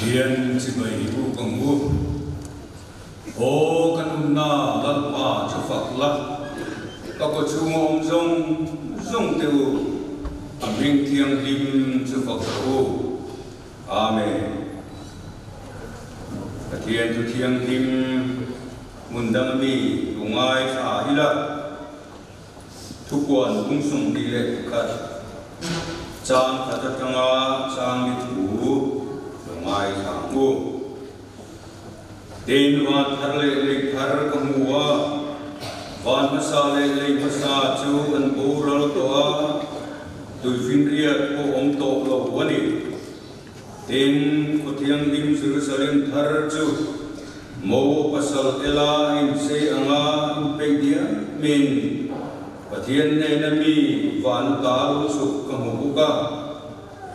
Pathian chibai buk ang u. Aw ka nunna Lalpa chu fak la, ka kawchhunga awm zawng zawng te u, a hming thianghlim chu fak rawh u. Amen. Pathian thu thianghlim hmun dang ami lu ngaithla ila, thupuan 21 chang khat atanga chang ni thu lo ngaithla ang u. Tin, van thar leh lei thar ka hmu a, van hmasa leh lei hmasa chu an boral tawh a, tuifinriat pawh awm tawh lo a ni. Tin, Khawthianghlim Jerusalem thar chu Mo pasal ela inchei anga inpeih diamin Pathian hnena mi van ta lo chhuk ka hmu bawk a.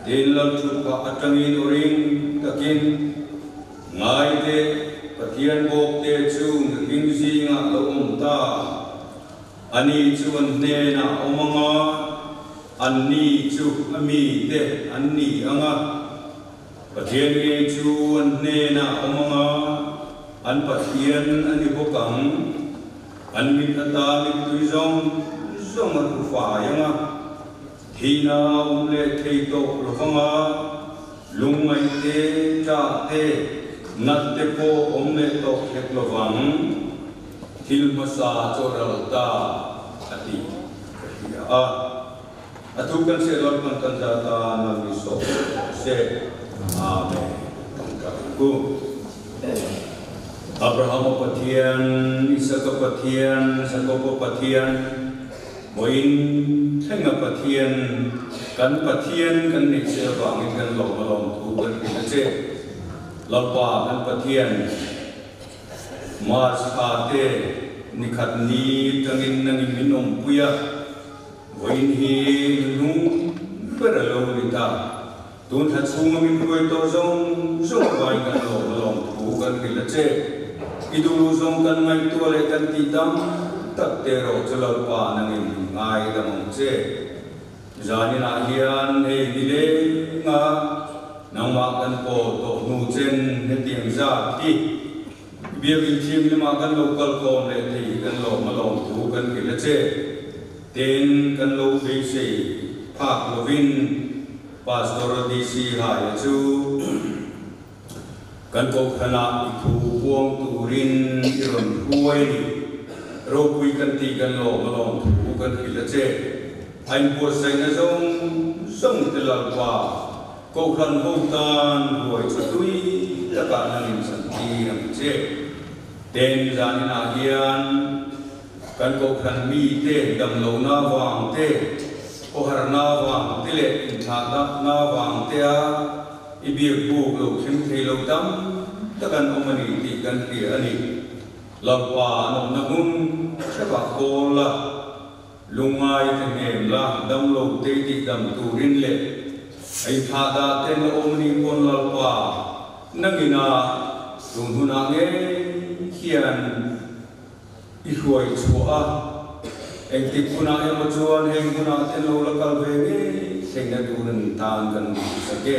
Tin, Lalthutphah atangin aw ring takin ngai teh, Pathian bawkte chu mihring zingah lo awm ta. Ani chu an hnenah awm anga, anni chu a mite an ni anga. Pathian ngei chu an hnenah awm anga, an Pathian a ni bawk ang. An mit ata mittui zawng zawng a hru fai anga. Thihna awm leh thei tawh lovanga lungngaih te, ṭah te, nat te pawh awm leh tawh hlek lovang. Thil hmasa chu ral ta a ti ka hria a. A thu kan hriat loh chuan kan za ta nalmi sawk rawh se. Amen. Tawngtai ku. Abrahama Pathian, Isaka Pathian, Jakoba Pathian, Vawiin thlenga Pathian, kan Pathian kan neih che avangin kan lawm a lawm thu kan hrilh a che. Lalpa kan Pathian, March thla te ni khat ni tangin nangin min awmpui a, vawiin hi nunhlung ber a lo ni ta. Tun thla chhunga min hruai tawh zawng zawng avangin kan lawm a lawm thu kan hrilh a che. I duhluh zawng kan ngaihtuah leh kan tih tam tak te erawh chu Lalpa nangin min ngaidam ang che. Zaninah hian hei ni lenga nangmah kan pawl tawh hnu chen hetiang zat hi Biakinn thianghlimah kan lo kal khawm leh thei hi kan lawm a lawm thu kan hrilh a che. Tin, kan lo beisei phak lovin Pastor DC Haia chu kan kohhranah i thu puang turin i rawn hruai a ni. Ropui kan tih kan lawm a lawm thu kan hrilh a che. A inbuatsaihna zawng zawng te Lalpa Kohhran ho tan ruai tha tui takah nan inchantir ang che. Ten zaninah hian kan kohhran mite damlohna vang te, khawharna vang te leh inthlahna vang tea i biak buk lo thleng thei lo tam tak an awm a ni tih kan hria a ni. Lalpa an awmna hmun hrevah kawl la. Lungngai te hnem la, damlo te tih dam turin leh ei thah dah ten a awm ni pawn Lalpa nangina tun hunah ngei hian i hruai chhuah a, engtik hunah emaw chuan heng hunah ten lo la kal ve ngei theihna tur an tan kan duhsak e.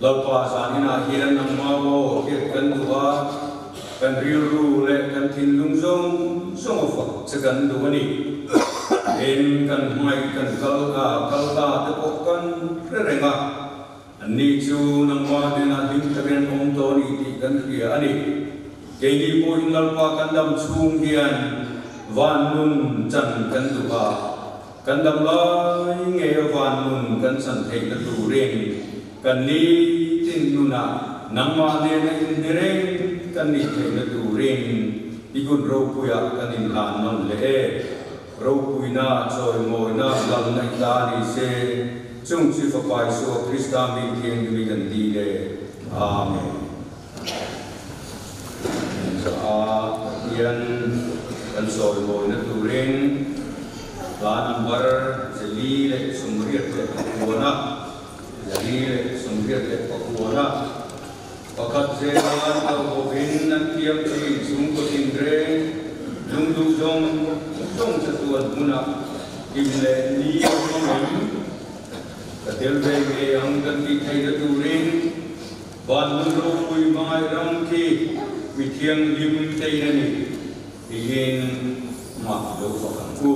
Lalpa zaninah hian nangmah maw hriat kan duh a, kan rilru leh kan thinlung zawng zawng a fak che kan duh a ni. Tin, kan hmangaih kan kal a, kal ta te pawh kan hre reng a, anni chu nangmah hnenah hlim takin an awm tawh a ni tih kan hria a ni. Keini pawhin Lalpa kan dam chhung hian van nun chan kan duh a, Kan dam lai ngei a van nun kan chan theihna turin kan nitin nunah nangmah nena inbe reng kan nih theihna turin i hun ropuiah kan inhlan nawn leh e. Ropuina, chawimawina, lalna i ta ni se, chung chi Fapa Isua Krista mi thianghlim i kan ti le. Amen. Za Pathian kan sawimawina turin hla number 489, 489, pakhat zelan lo bawkin an thiam thin chhungkaw tinreng lungduh zawng zawng chatuan hmunah kim leh ni a awm ang em? Ka tel ve ngei ang kan tih theihna turin. Van hmun ropui hmangaih ram khi mi thianghlim te in a ni tiin mah lo fak ang u.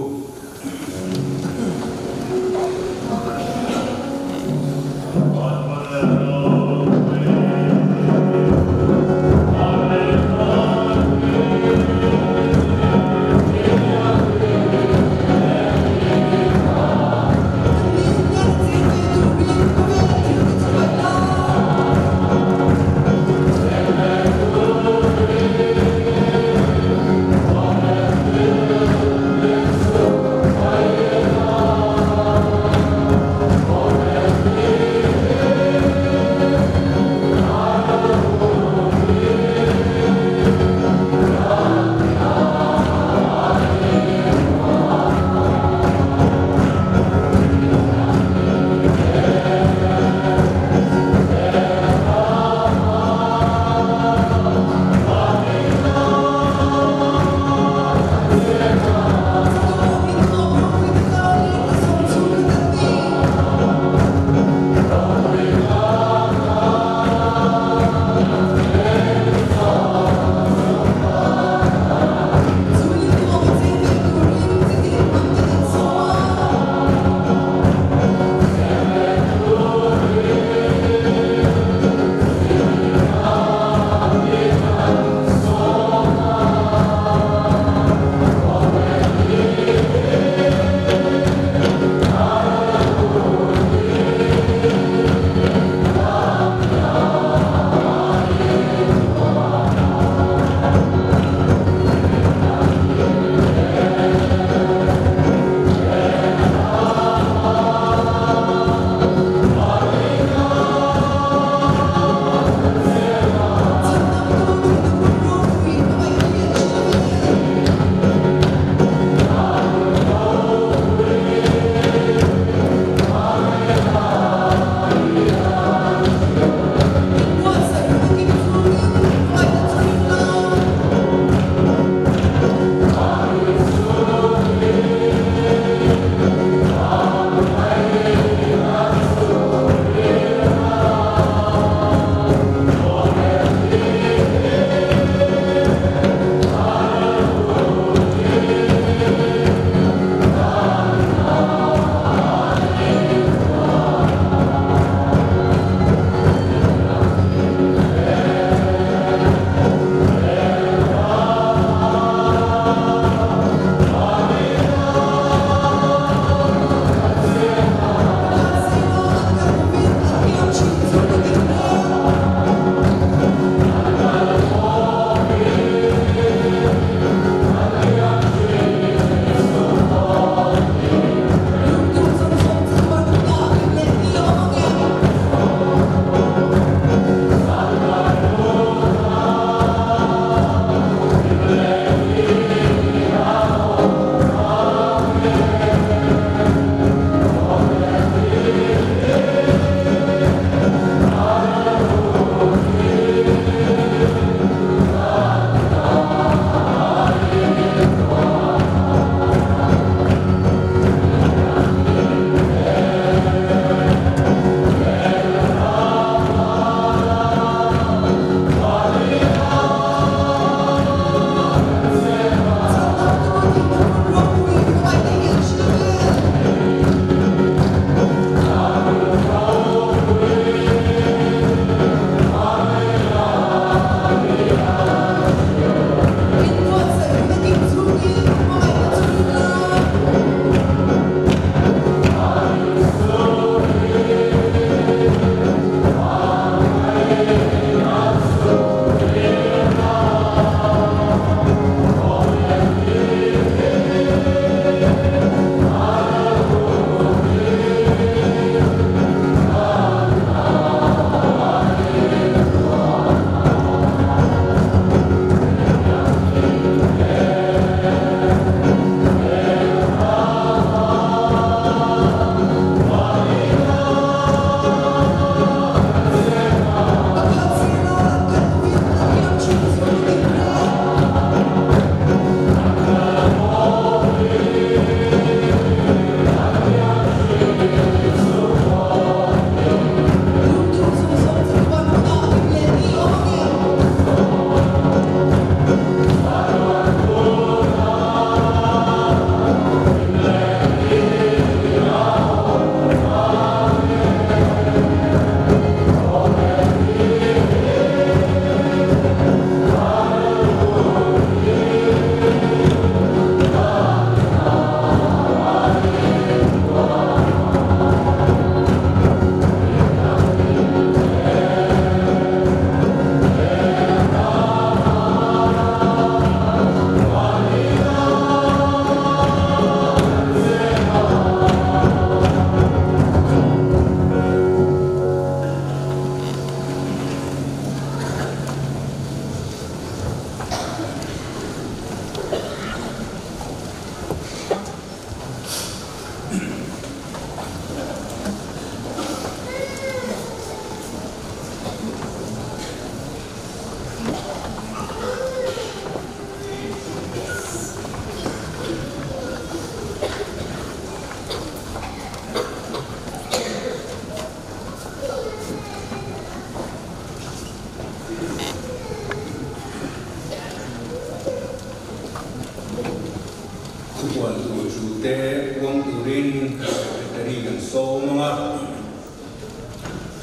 Thupuan tur chu te puang turin kan secretary kan sawm ang a,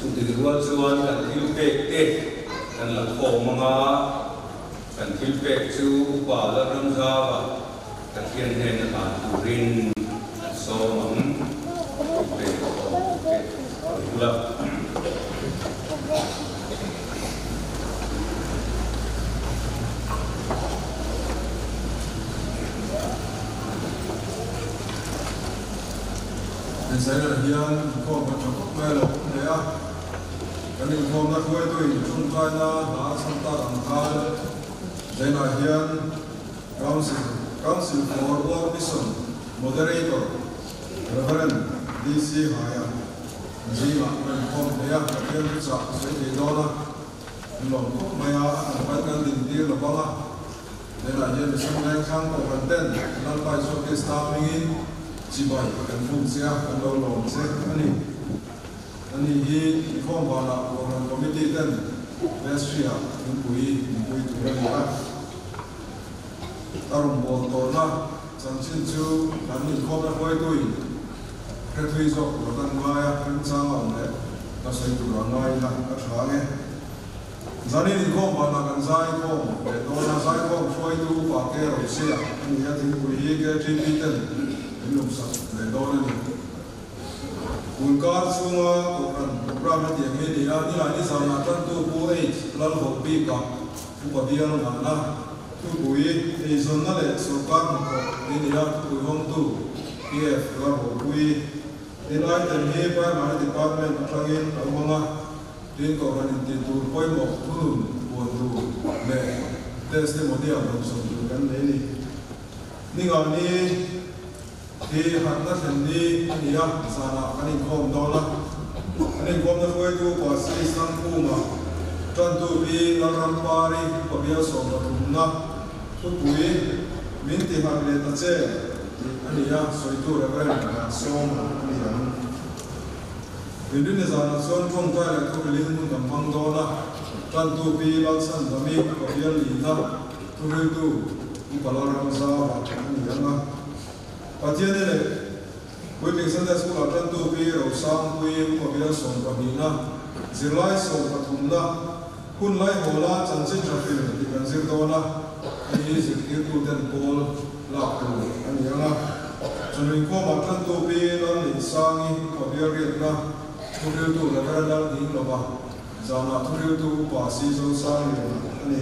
chutih rual chuan kan thil pek te kan la khawm ang a, kan thil pek chu Upa Lalramzava Pathian hnena hlan turin kan sawm ang. Thil pek khawm te rawn ula. Insaina hian inkhawm kan tha khawp mai a lo awm leh a, kan inkhawmna hruaitu in tawngtaina hla a chhan tak ang khan Zainah hian Council, Council for World Mission Moderator Rev. DC Haia zingah kan inkhawm thei a, Pathian thuchah a sawi thei dawn a, an lawm khawp mai a, a kan pai kan din tir lo vang a. Tunah hian mihring lengthlang kohhran ten Lalpa Isua Krista hmingin chibai kan buk che a, kan lo lawm che a ni. Ani hi inkhawm vanah kohhran committee ten vestry-ah thingpui inpui tur a ni a. A rawngbâwl tawhna chanchin chu kan inkhawmna hruaituin hrethui zawk tur kan ngai a, remchang a awm leh ka sawi tur a ngai ila ka tha ang e. Zanin inkhawm vanah kan zaikhawm leh dawn a, zaikhawm hruaitu upa Ke Rosia a ni a, thingpui hi KTP ten min lumsak leh dawn a ni. Tun kar chhunga Kohhran programme hetiang hi a ni a, nilai ni zanah tantu Pu H Lalho bikah Upa bial nghahna thupui eizawnna leh sawrkar hnathawk hi a ni a, thupui hawngtu PF Lalhopui. Tin item hi Primary Department atangin a awm ang a, tin Kohhran intih tur pawimawh thunun puan tur leh testimonial dawnsawm tur kan nei a ni. Ninga ni hi harhna thlen ni a ni a, zanah kan inkhawm dawn a. Kan inkhawmna hruaitu Pasi Sangkhuma, Tantu Pi Lalrampari Upa Bial 13na thupui min ti harh leh ta che tih a ni a, sawitu Reverend Vansawma a ni ang. Inrinni zanah chuan tawngtai leh thuhrilin hmun kan hmang dawn a, Tantu Pi Lalchhandami Upa Bial Lina thuhriltu Upa Lalramzava a ni ang a. Pathiani leh Puitling Sunday School-ah Tantu Pi Rosangpuii Upa Bial 12na, zirlai 13na, hun lai hawla chanchin tha hril tih kan zir dawn a, hei hi zirtirtuten pawl lak tur a ni ang a. Chunui khawmah Tantu Pi Lalneisangi Upa Bial riatna thuhriltu Reverend Lalning lova zanah thuhriltu Upa Si Zosangliana a ni.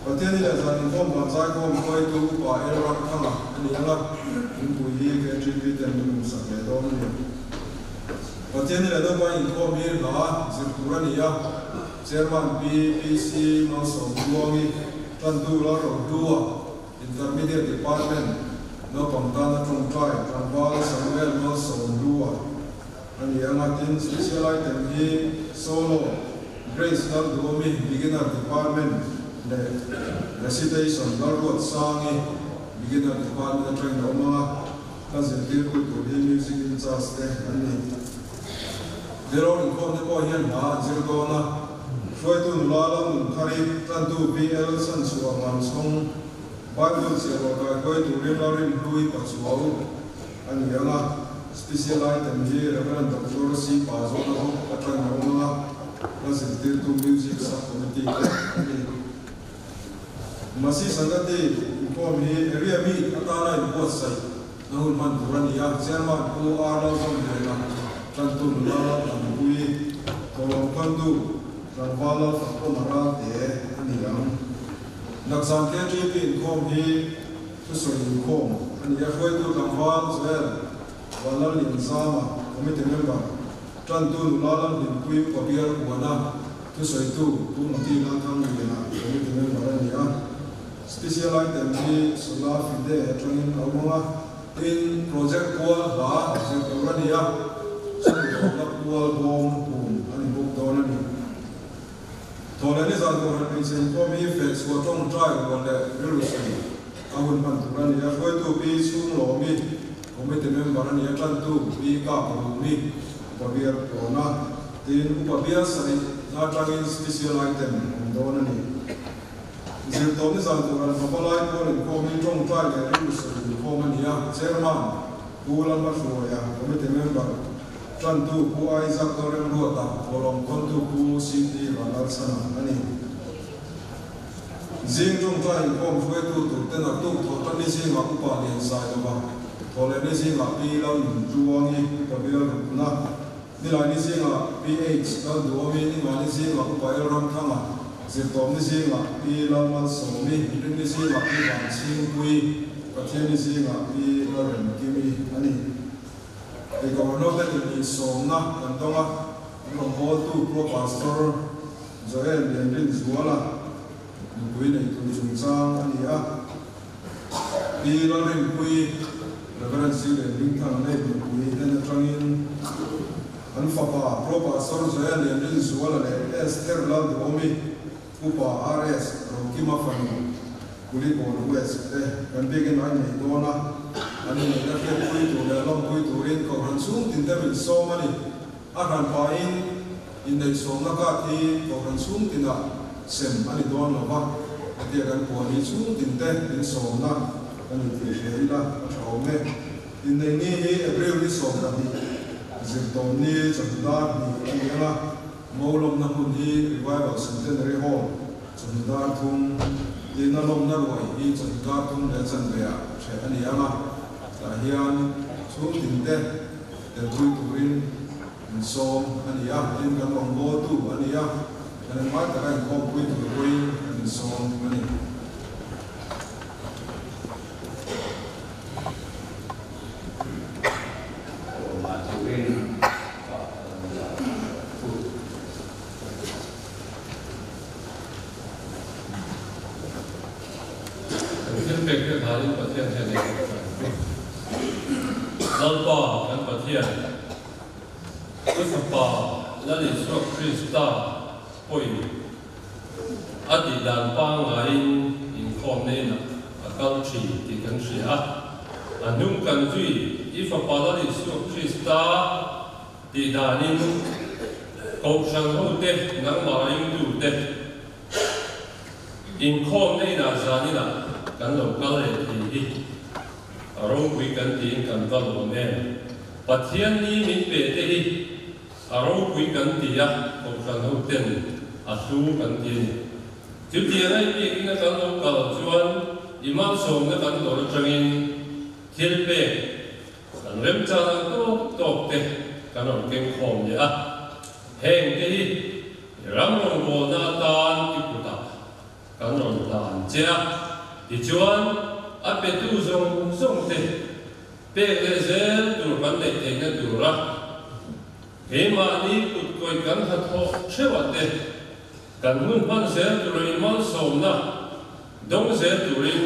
Pathiani leh zan inkhawm van zaikhawm hruaitu Upa El Ramthanga a ni ang a, thingpui hi KTP ten min hmuhsak leh dawn a ni. Pathiani leh naupang inkhawm hi hla zir tur a ni a, Chairman Pi PC Malsawmtluangi, Tantu Lalrohlua, Intermediate Department, naupang tana tawngtai tlangval Samuel Malsawmhlua a ni ang a, tin Special Item hi Solo, Grace Lalduomi, Beginner Department leh Recitation Lalruatsangi, Beginner Department atangin a awm ang a, ka zirtirtu tur hi Music in charge te an ni. Zirlawr inkhawm te pawh hian hla an zir dawn a, hruaitu nula Lalnunthari, Tantu PL Chhanchhuah Vanchhawng, Bible chhiahhlawh kaihruai turin Lalrinhlui Pachuau a ni ang a, Special Item hi Rev. Doctor C Pazawna bawk atangin a awm ang a, la zirtirtu Music Sub Committee te an ni. Masi Sangati inkhawm hi Area Meet atana inbuatsaih na hun hman tur a ni a, Chairman Pu R Lalzawmliana, Tantu nula Laltlanpuii, Thawhlawm Khandu, Tlangval Lalfakawma Ralte a ni ang. Nakzan KTP inkhawm hi thusawi inkhawm a ni a, hruaitu Tlangval Joel Vanlallianzama, Committee Member, Tantu nula Lalhlimpuii Upa Bial Huana, thusawitu Pu Mati Lalthangliana, Committee Member a ni a. Special item hi Sola Fide atangin a awm ang a, tin project kual hla zir tur a ni a, chhungkawhna kual bawm hum a ni bawk dawn a ni. Thawhleh ni zan kohhran hmeichhe inkhawm hi feh chhuah tawngtai rual leh rilru sawi a hun hman tur a ni a, hruaitu Pi Chhunglawmi. Committee member a ni a, tantu Pi Kap Rumi, Upa Bial Pawna, tin Upa Bial sarih na atangin Special Item awm dawn a ni. Zirtawpni zan tur an fapa lai pawl inkhawmin tawngtai leh rilru sawi inkhawm a ni a, Chairman Pu Lalhmahruaia, Committee member tantu Pu Isaac Lalremruata, Thawhlawm khawntu Pu CP Vanlalchhana a ni. Zing tawngtai inkhawm hruaitu tur te naktuk thawhtanni zingah Upa Lianzai lova, Thawhlehni zingah Pi Lalnuntluangi, Upa Bial Rukna, Nilaini zingah PH Lalduhawmi, Ningani zingah Upa El Ramthanga, Zirtawpni zingah Pi Lalmalsawmi, Rinni zingah Pi Vanchhingpui, Pathianni zingah Pi Lalremkimi a ni. Hei Governor te nih sawmna kan dawng a, an rawngbawltu Pro Pastor Joel Lianrinzuala nupui nei tur chungchang a ni a. Pi Lalrinpuii, Reverend C. Lianhmingthanga nei nupui hnen atangin an fapa Pro Pastor Joel Lianrinzuala leh Esther Lalduhawmi, Upa RS Rokima fanu Kulikawn West te kan biakin a inneih dawn a, an inneihna hriatpui tur leh lawmpui turin Kohhran chhung tin te min sawm a ni. A hran pahin inneihsawmna card hi Kohhran chhung tinah sem a ni dawn lo va, hetia kan puan hi chhung tin te min sawmna a ni tih hria ila a tha awm e. Inneih ni hi April ni 12 zirtawmni chawhnu dar hnih a ni ang a. Mo lawmna hmun hi Revival Centenary Hall chawhnu dar thum, tina lawmna ruai hi chawhnu dar thum leh chanve ah hreh a ni ang a, tah hian chhung tin te telpui turin min sawm a ni a, tin kan rawngbawltu a ni a, kan engmai taka inkhawmpui tur pawhin kan insawm a ni. Awmah turin ka Kan thil pek te thain Pathian hian ei kan hran chu. Lalpa kan Pathian, I Fapa Lal Isua Krista pawhin a tih dan pangngaiin inkhawmna inah a kal thin tih kan hria a. A hnung kan zui I Fapa Lal Isua Krista Tih danin Kohhran hote nangmah ringtute inkhawmna inah zaninah kan lo kal leh thei hi a ropui kan tiin kan va lawm em. Pathian ni min pe te hi a ropui kan ti a, Kohhran hoten a hlu kan ti a ni. Chutianga i biakina kan lo kal chuan i malsawmna kan dawr atangin thil pek Kan remchang ang tawk tawk te kan rawn keng khawm leh a, heng te hi ram rawngbawlna atan i kutah kan rawn hlan che a, tichuan a petu zawng zawng te pek leh zel tur kan neih theihna tura keimahni kutkawih kan hnathawh theuhah te kan hun hman zel tura i malsawmna dawng zel turin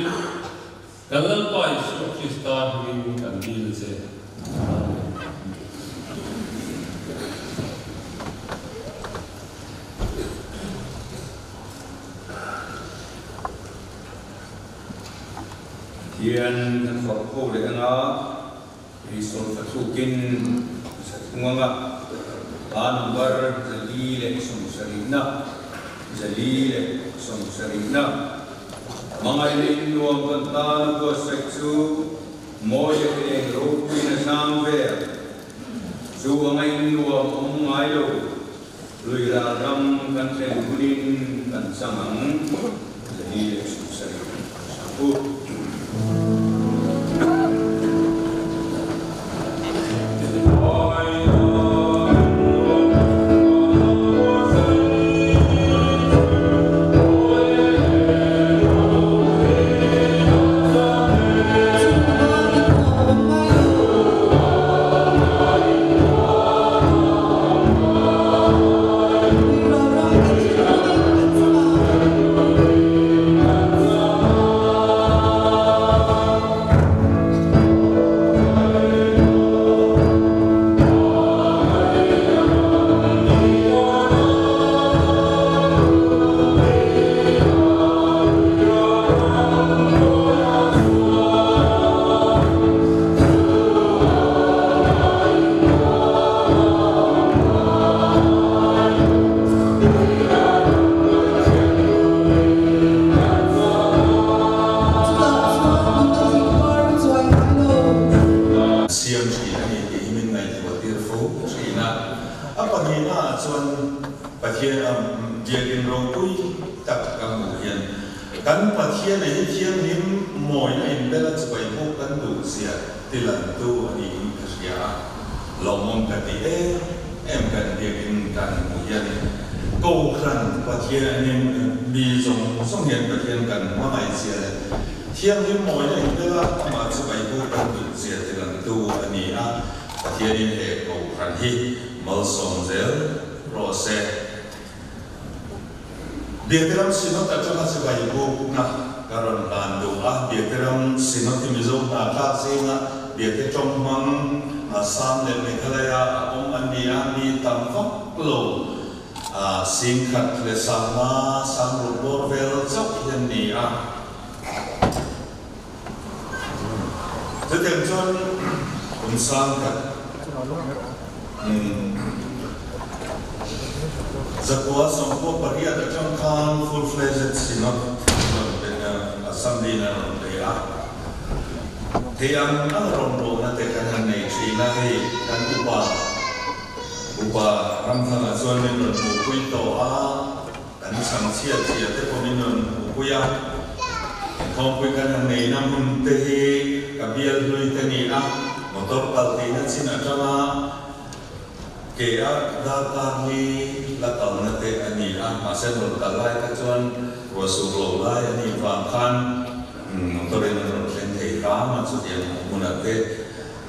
Kan Lalpa Isua Krista hmingin kan dil che. Amen. Pathian kan fawrh ho leh anga ei sawlfa thlukin sa thung anga a number 470na 470na. Hmangaih leh innuam kan tan a buatsaih chu mawi leh eng ropuiin a zam vel. Chu anga innuam awm ngai lo, lui ral ram kan thlen hunin kan chang ang, 470 Sapu. siam thin a ni tih hi min ngaihtuah tir fo thin a. A pahnihnaah chuan Pathian a biakin ropui tak ka hmuh hian kan Pathian a hi thianghlim mawina inbela chibai buk kan duh zia tilantu a niin ka hria a, lawmawm ka ti em em kan biakin kan hmuh hianin Kohhran Pathian a ni mi zawng zawng hian Pathian kan hmangaih zia leh thianghlim mawina inbela amah chibai buk kan duh zia tilantu a ni a, Pathianin he Kohhran hi malsawm zel rawh se. Biakiram Synod atanga chibai bukna ka rawn hlan duh a, Biakiram Synod hi Mizo hna tlak zinga Biake tawng hmang Assam leh Meghalaya a awm an ni a, mi tam vak lo singkhat leh sangma sangruk bawr vel chauh hi an ni a. Chutiang chuan kum sangkhat zakua 98 atang khan full-fledged synod rawn pe assembly in a rawn pe a. Thei ang ang rawngbawlna te kan han nei thin a, hei kan upa upa Ramthanga chuan min rawn hmuhpui tawh a. Kan chhangchhia chhia te pawh min rawn hmuhpui a, inkhawmpui kan han neihna hmun te hi ka bial hlui te ni a, motor kal theihna chin atanga ke a darkar hi la kalna te a ni a, mahse rawn kal lai kha chuan ruah sur lo lai a nih vang khan motor in an rawn thleng thei hram a, chutiang hmunah te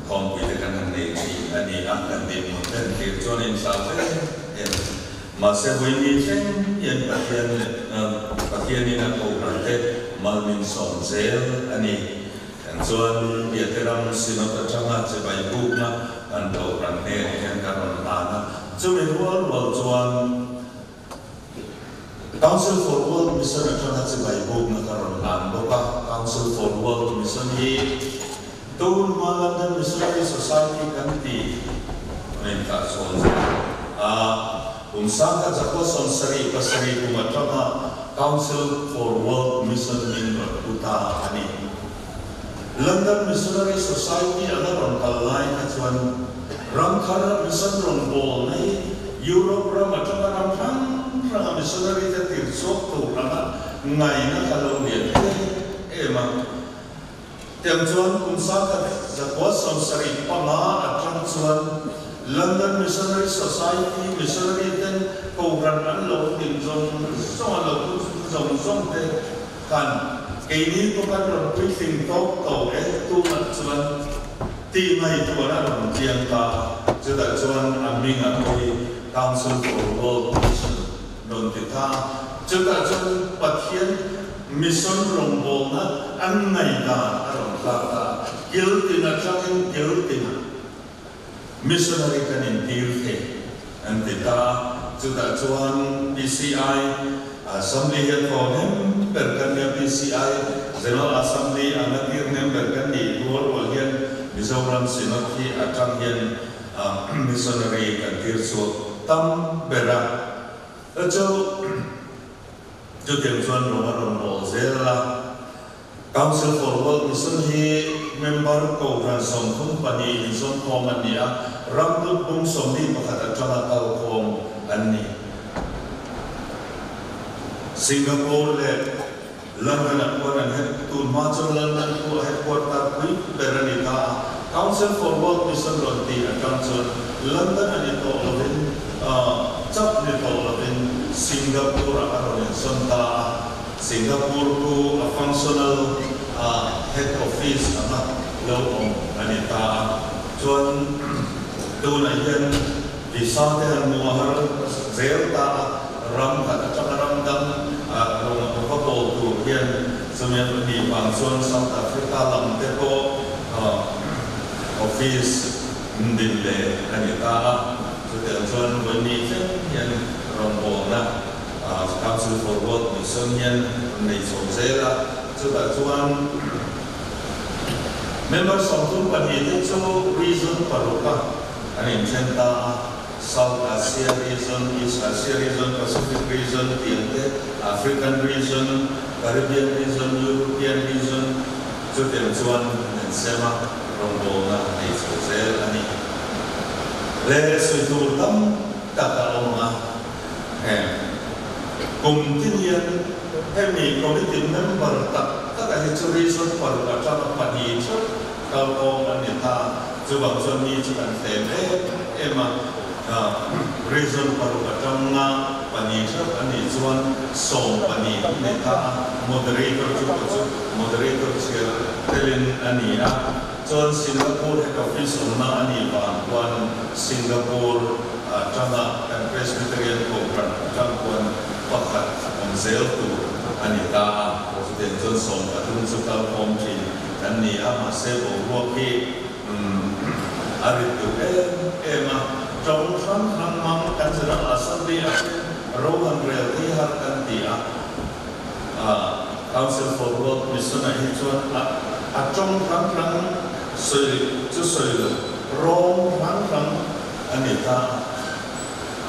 inkhawmpui te kan han nei thin a ni a, kan dinhmun te han thlir chuan a inhlau hle em. Mahse vawiin thleng hian Pathian leh Pathianin a kohhran te mal min sawm zel a ni. Kan chuan Biate ram Synod atanga chibai bukna kan kohhran hnenah hian kan rawn hlan a, chumi rual rual chuan Council for World Mission atanga chibai bukna ka rawn hlan bawk a. Council for World Mission hi tun hma London Missionary Society kan ti min tah chhawn zel a, kum 1977 kum atanga Council for World Mission min rawn pu ta a ni. London Missionary Society anga rawn kal lai kha chuan ram thar mission rawngbawlna hi Europe ram atanga ram hrang hranga missionary te tir chhuak tur anga ngaihna kha lo lian em em a. Tiang chuan kum 1975 atang chuan London Missionary Society missionary ten kohhran an lo din zawng zawng a lo pu zawng zawng te khan keini pawh kan rawn puitling tawk to e tunah chuan tih ngaihtuahna a rawn chiang ta a, chutah chuan a hming a pawh hi Council for World Mission rawn ti ta a, chutah chuan Pathian mission rawngbawlna an ngaihdan a rawn tlak ta a, kil tin atangin kil tinah missionary kan intir thei an ti ta a, chutah chuan PCI Assembly hi a thaw hnem ber kan nia, PCI General Assembly anga tir hnem ber kan nih rual rual hian Mizoram Synod hi atang hian missionary kan tir chhuak tam ber a, chu chutiang chuan rawng a rawn bawl zel a. Council for World Mission hi member kohhran 32 inzawmkhawm an ni a, ram lut bung 41 atanga kalkhawm an ni. Singapore leh London-ah khuan an head, tun hma chuan London khu a headquarter pui ber a ni ta a, Council for World Mission rawn tih atang chuan London a ni tawh lovin, chauh ni tawh lovin Singapore-ah a rawn insawn ta a. Singapore chu a functional head office anga lo awm a ni ta a, chuan tunah hian visa te han hmu a har zel ta a, ram khat atanga ram dang rawn va bawl tur hian chumi a nih vang chuan South Africa lam te pawh office din leh a ni ta a, chutiang chuan vawiin thleng hian rawngbawlna Council for World Mission hian an nei chho zel a, chutah chuan member 32 te chu region paruka an inthen ta a, South Asia region, East Asia region, Pacific region tiang te, African region, Caribbean region, European region chutiang chuan an insem a, rawngbawlna a nei chho zel. Le sawi tur tam tak a awm a, heng kum tin hian hemi committee member tak tak a hi chu reason paruk atanga pahnih theuh kalkhawm an ni ta. Chuvang chuan mi chu kan hlem em em a, reason paruk atanga pahnih theuh a nih chuan 12 an ni ta a, moderator chu pawh chu moderator chhiar telin a ni a. Chuan Singapore head office awmna a nih vang khuan Singapore atanga kan Presbyterian Kohhran atang khuan pakhat awm zel tur a ni ta a. Chutiang chuan 13 chu kalkhawm thin kan ni a, mahse boruak hi a rit duh em em a. Tawng hrang hrang hmang kan General Assembly ah hian ro han rel thei har kan ti a. Council for World Mission ah hi chuan a a tawng hrang hrang sawi chu sawi lo, rawng hrang hrang a ni ta a.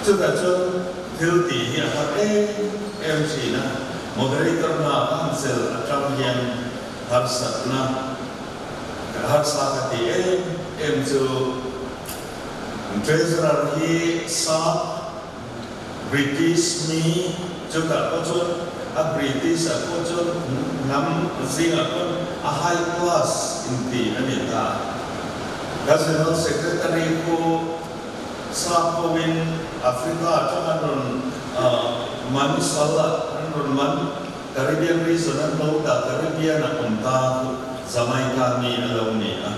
Chutah chuan thil tih hi a har em em thin a, moderator hna ka han chelh atang hian harsatna harsa ka ti em em chu Treasurer hi sap British mi chutah pawh chuan a British ah pawh chuan hnam zingah pawh a high class inti a ni ta. Ka General Secretary khu sap hovin Africa atang an rawn man sal a, an rawn man Caribbean region an lo dah Caribbean a awm ta khu Jamaica mi a lo ni a.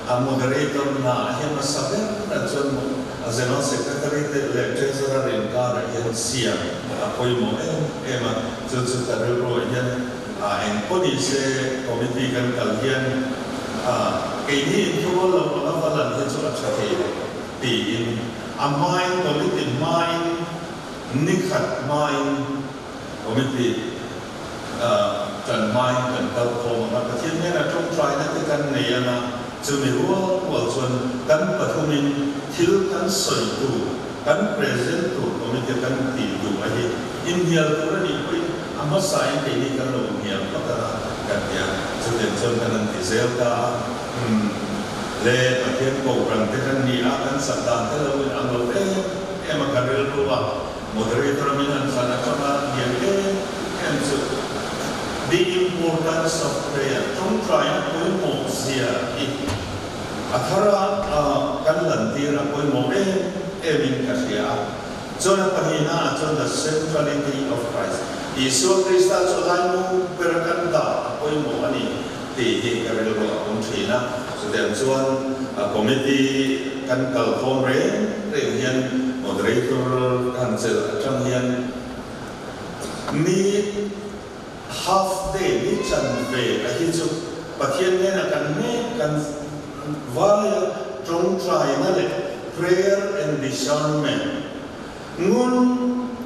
A moderator hna ah hian hmasa ber ah chuan a General Secretary te leh Treasurer inkarah hian siam a pawimawh em em a, chu chu ka rilru ah hian a eng pawh ni se committee kan kal hian a keini inthurual lo anga va lan hi chu a tha thei lo tiin a hmain committee hmain nikhat hmain Committee kan hmain kan kal khawm ang a, Pathian hnenah tawngtaina te kan nei ang a, chumi rual rual chuan kan pathumin thil kan sawi tur, kan present tur committee kan tih duh a hi inhnial tur a nih pawhin a hmasain keini kan lo inhnial phawt ang a kan ti a, chutiang chuan kan han ti zel ta a, umm le Pathian kohhran te kan ni a, kan sak dan te lo in ang lo em em a ka rilru a. Moderator min han thlan atanga lian em em chu The importance of prayer, tawngtaina pawimawh zia hi a thara kan lantir a pawimawh em em in ka hria a. Chuan a pahnihna ah chuan the centrality of Christ, Isua Krista chu laimu ber kan dah a pawimawh a ni tih hi ka rilru a awm thin a. Chutiang chuan committee kan kalkhawm reng reng hian moderator ka han chelh atang hian ni half day ni chanve a hi chu Pathian hnenah kan mek kan vaia tawngtaina leh prayer and discernment ngun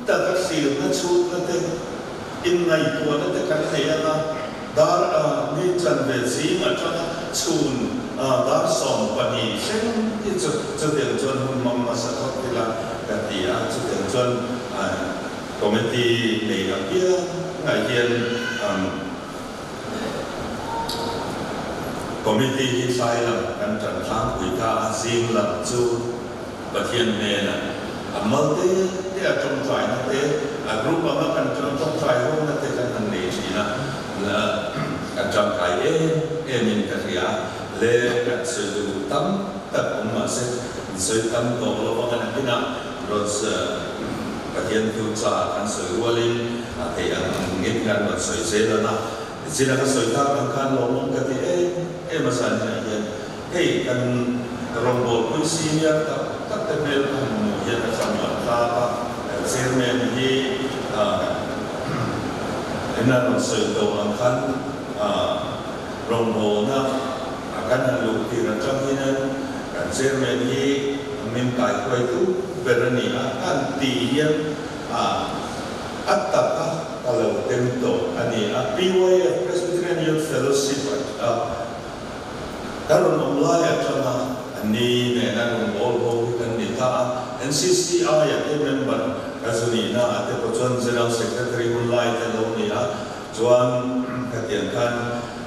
taka thlirna chhutna te inngaihtuahna te kan nei anga dar ni chanve zing atanga chhun dar 12 thleng hi chu chutiang chuan hun hmang hmasa phawt ila ka ti a, chutiang chuan committee nei apiang ah hian committee hi tlai lam kan tan tlangpui ta a, zing lam chu Pathian hnenah a mal te te a tawngtaina te, a group anga kan tawngtai hona te kan han nei thin a, kan tangkai em em in ka hria a, le kan sawi duh tam tak awm mah se, in sawi tam tawh lo a kan inah rawn Pathian thu cha kan sawi rualin a theih ang angin kan rawn sawi zel ang a, zira ka sawi tak ang khan lawmawm ka ti em em a zan inah hian Hei kan rawngbawlpui senior tak tak te hmel ka han hmuh hian a thlamuan tlak a, kan chairman hi eng a rawn sawi tawh ang khan rawngbawlna a kan han luh tir atang hian kan chairman hi min kaihruaitu ber a ni a, kan tih hian a tak a ka lo tem tawh a ni a, PYF, Presbyterian Youth Fellowship a. Ka rawn awm lai atanga a ni nena rawn bawl ho hi kan ni ta a, NCCI a te member ka zu nihna a te pawh chuan General Secretary hun lai te lo ni a, chuan khatiang khan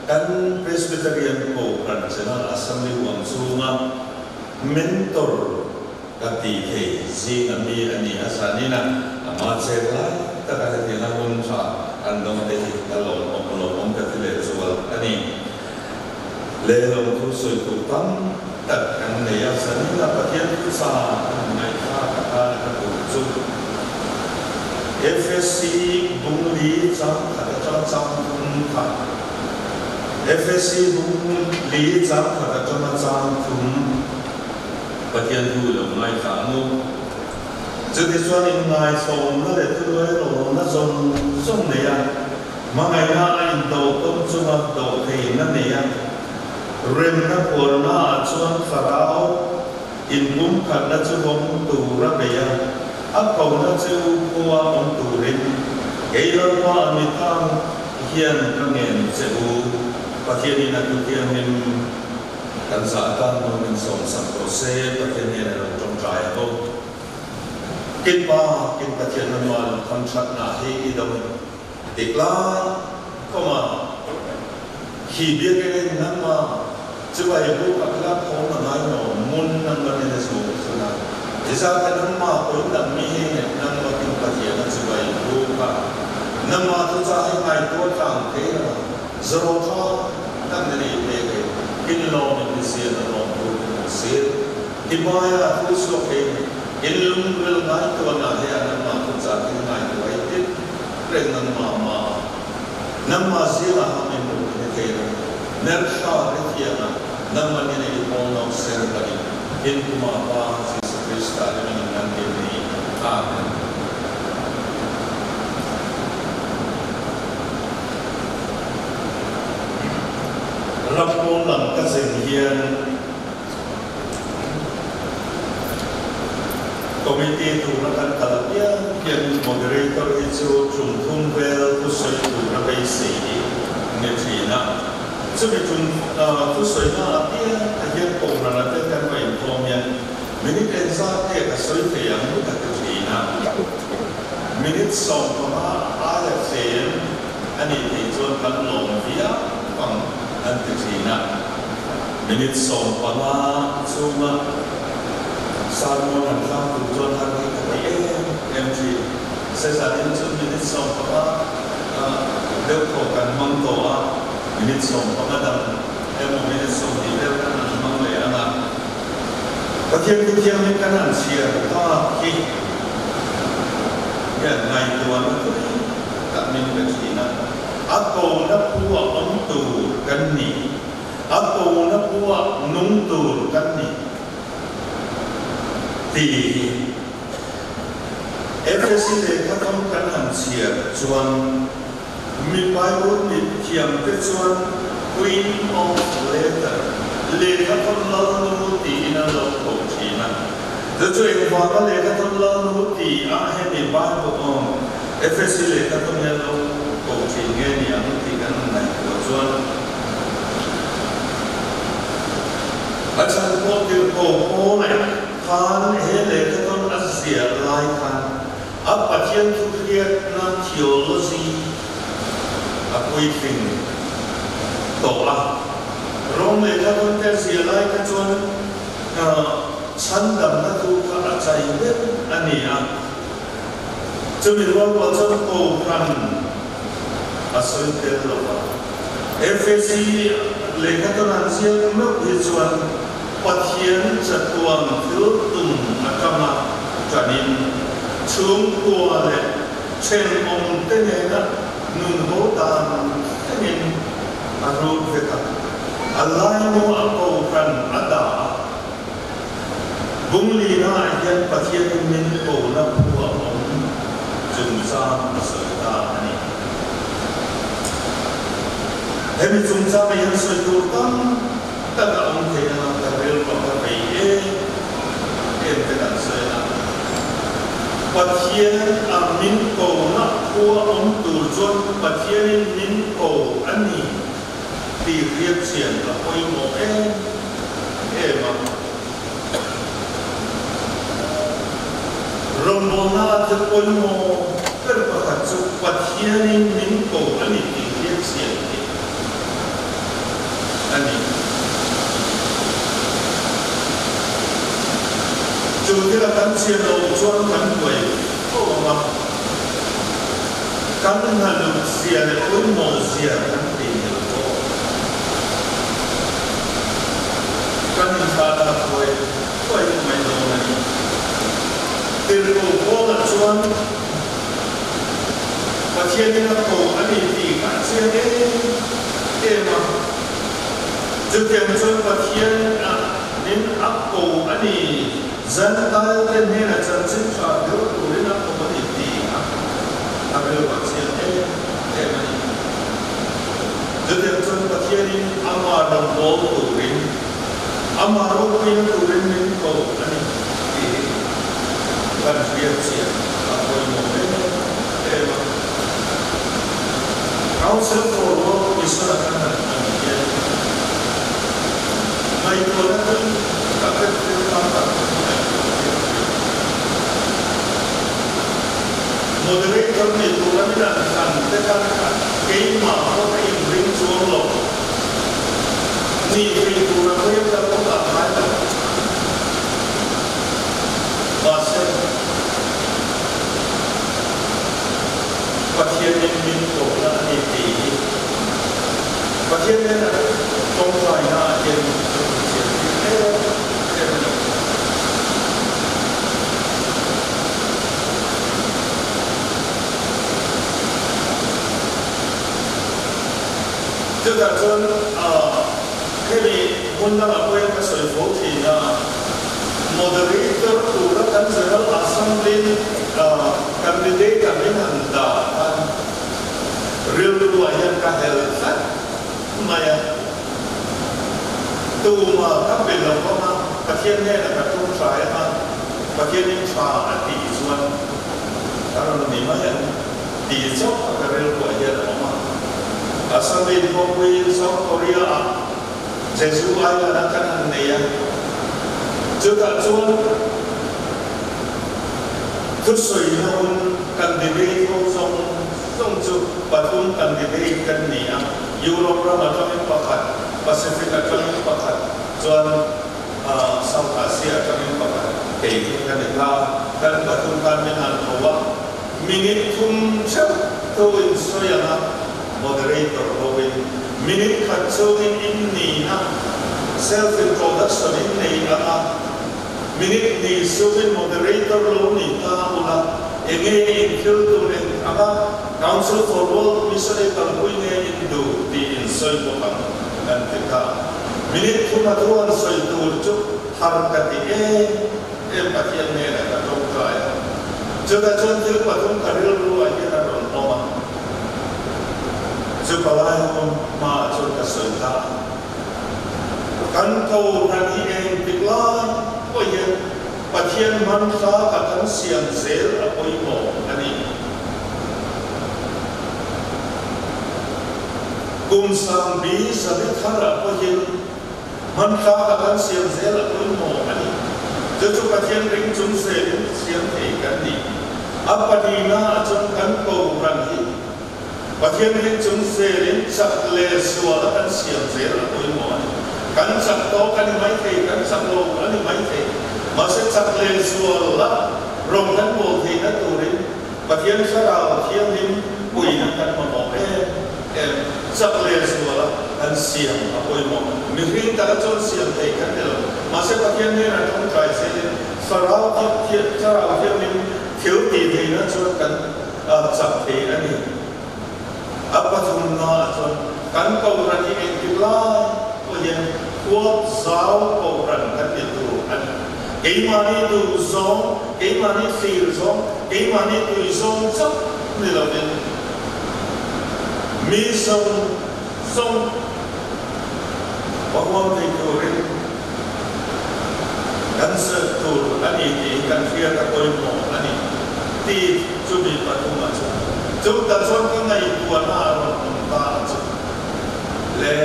kan Presbyterian Kohhran General Assembly huam chhunga mentor ka ka tih theih zing a mi a ni a zanina ama chet lai taka hetianga hun tha an dawng te hi ka lawmawm lawmawm ka ti leh zual a ni. Lehlawm thu sawi tur tam tak kan nei a, zanina Pathian thucha an ngaihthlak atana ka duh chu FSC bung li chang khat atang chang thum kha FSC bung li chang khat atanga chang thum Pathian thu lo ngaithla ang u. Chutichuan inngaithlawmna leh thuhnuairawlna zawng zawng nei a, hmangaihna a indawh tawn chunga dawh theihna nei a, remna phuarna ah chuan thlarau inpumkhatna chu vawng tur a bei a, a kohna chu khua awm turin kei Lalpa a mitang hian ka ngen che u, Pathianin a thuthianghlim. Kan zah tan maw min sawm sak tawh se, Pathian hian a lo tawngtai a bawk. Kin pa, kin Pathian na nual contract na hi i do in dik lai kawng a hi biak in in nan ma chu ai bu ka kla khaw na ngai no mun nan ma ni na zu thu na i za ka nan ma ko in dang mi hi ne nan ma kin Pathian a chu ai bu ka nan ma thu cha hi ngai tuar tlang thei na zaro tha Kan ni pek e, in lawm in misian a lawm tur in an sir. Hi hmaia thu chhuak hi in lungrel ngaihtuahna he a nangmah thu chah in ngaihtuah i tit reng nangmah mah a nangmah zingah ham i hmuh in i thei lo. Nerhra ri thiangah nangmah nena i pawl no ser lahin in kumah Pa Jesuh Krista ringin in kan dil ni. Amen. Ram pawn lam ka zin hian Committee tura kan kal apiang hian Moderator hi chu tum thum vel thusawi tura beisei hi ni thin a. Chumi tum thusawina apiang ah hian Kohhran te kan va inkhawm hian minute engzat nge ka sawi thei ang ka ti thin a. Minute 15 aia tlem a nih theih chuan kan lawm viau ang an ti thin a. Minute 15 chhunga sermon han hlang tur chuan har hi ka ti em em thin. Sezanin chu minute 15 deuh thaw kan hmang tawh a, minute 15 dang emaw minute 20 vel kan han hmang leh ang a. Pathian thu thianghlim kan han chhiar tak hi hian ngaihtuahna tui tak min pe thin a, a kohna phu a awm tur kan ni, a kohna phu a nung tur kan ni tih hi Efesi lehkha thawm kan han chhiar chuan mi Bible mit thiam te chuan Queen of Letter, lehkha thawn Lalnu tiin an lo ko thin a. Chu chu engvanga lehkha thawn Lalnu ti a hemi Bible awm Efesi lehkha thawn hi an lo ko thin nge ni ang tih kan han ngaihtuah chuan a chhan pawh tirhkoh Paul khan he lehkha thawn a ziah lai khan A Pathian thuhriatna theology a puitling tawh a. Rawng leh thla te zia lai kha chuan chhandamna thu kha a chai ber a ni a. Chumi rual pawh chuan Kohhran a sawi tel lo va. Efesi lehkha an ziak meuh hi chuan Pathian chatuan thil tum atanga ṭanin chhungkua leh ṭhenawmte nena nun ho dan thlengin a rut vek a, a laimu a Kohhran a dah a. Bunglina-ah hian Pathianin min kohna phu a awm chungchang a sawi ta a ni. Hemi chungchangah hian sawi tur tam tak a awm thei anga ka rilru ka vei em em te kan sawi a. Pathian a min kohna khua awm tur chuan Pathianin min ko a ni tih hriatchian a pawimawh em em a. Rawngbawlna a thil pawimawh ber pakhat chu Pathianin min ko a ni tih hriatchian hi a ni. Chu thila kan chian loh chuan kan buai fo ang a, kan hnalut zia leh pawimawh zia kan theihnghilh bawk. Kan inthahna thuai thuai mai dawn a ni. Tirhkoh Paula chuan Pathianin a ko a ni tih kha a chiang em em a. Chutiang chuan Pathian in a ko a ni. Zentalte hnena chanchin tha deuh turin a ko a ni tih kha a rilru a chiang em em a ni. Chutiang chuan Pathianin amah rawnbawl turin, amah ropuina turin min ko a ni tih hi kan hriat chian a pawimawh em em a. Council for World Mission a kan han hman hian ngaihtuahna tui tak leh thil tam tak hi ngaihtuah theih a ni. Moderator nih tur a min an thlan te khan keimah pawh ka inring chuang lo. Nih thei tur a hmel ka lo dah ngai lo. Mahse, Pathianin min kohna a ni tih hi Pathian nen a tawngtaina ah hian ka hmuchian tir em em a ni. Chutah chuan hemi hmun dangah pawhin ka sawi fo thin a, Moderator tura kan General Assembly candidate a min han dah khan rilruah hian ka hel tlat mai a. Tumah ka pe lo vang a, Pathian hnenah ka tawngtai ang a, Pathianin tha a tih chuan ka rawn ni mai ang tih chauh kha ka rilruah hian a awm a. Assembly khawpui South Korea-ah Jeju Island-a kan han nei a, chutah chuan thusawina hun candidate ho zawng zawng chu pathum candidate kan ni a, Europe ram atangin pakhat, Pacific atangin pakhat, chuan South Asia atangin pakhat kei khi ka ni ta. Kan pathum khan min han tho a, minute thum theuh tho in sawi ang a, Moderator hoin minute khat chungin in nihna self introduction in nei ang a, minute hnih chungin moderator lo ni ta ula, enge in thil tur eng ang a, Council for World Mission i kalpui nge in duh tih in sawi bawk ang an ti ta. Minute thum a thu an sawi tur chu har ka ti em em Pathian hnenah ka tawngtai a, chutah chuan thil pathum ka rilru ah hian a rawn awm a. Chu palai hun hmaah chuan ka sawi ta a, kan kohhran hi engtik lai pawh hian Pathian hmanhla ka kan siam zel a pawimawh a ni. Kum sangbi zabi tharah pawhin hmanhla ka kan siam zel a pawimawh a ni. Chu chu Pathian ring chung zelin siam thei kan ni. A pahnihnaah chuan kan kohhran hi Pathian ring chung zelin chak leh zual a kan siam zel a pawimawh a ni. Kan chak tawk a ni maithei, kan chak lo a ni maithei. Mahse chak leh zual la rawng kan bawl theihna turin Pathian Thlarau Thianghlim puihna kan mamawh em em. Chak leh zual a kan siam a pawimawh. Mihring taka chuan siam thei kan ni lo. Mahse Pathian hnenah tawngtai zelin Thlarau Thianghlim thil tih theihna chuan kan A chak thei a ni. A pathumnaah chuan kan Kohhran hi engtik lai pawh hian huap zau Kohhran kan ti tur a ni. Keimahni duh zawng, keimahni thlir zawng, keimahni tui zawng chauh ni lovin mi zawng zawng va huam thei turin kan serh tur a ni tih kan hriat a pawimawh a ni tih chumi pathumah chuan chu ta chuan ka ngaihtuahna a rawn awm ta a chu le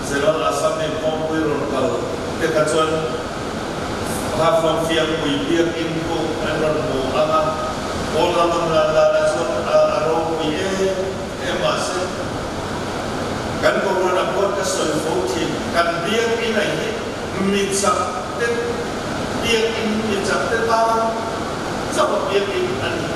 General Assembly kawngpui rawn kal te kha chuan Haflong fiangpui biakinn khu an rawn hmu ang a, Paul lam an lan danah chuan a ropui em em mahse kan Kohhran a khuan ka sawi fo thin, kan biakinn a hi mi chak te Biakin mi chak te tan chauh a biakin a ni.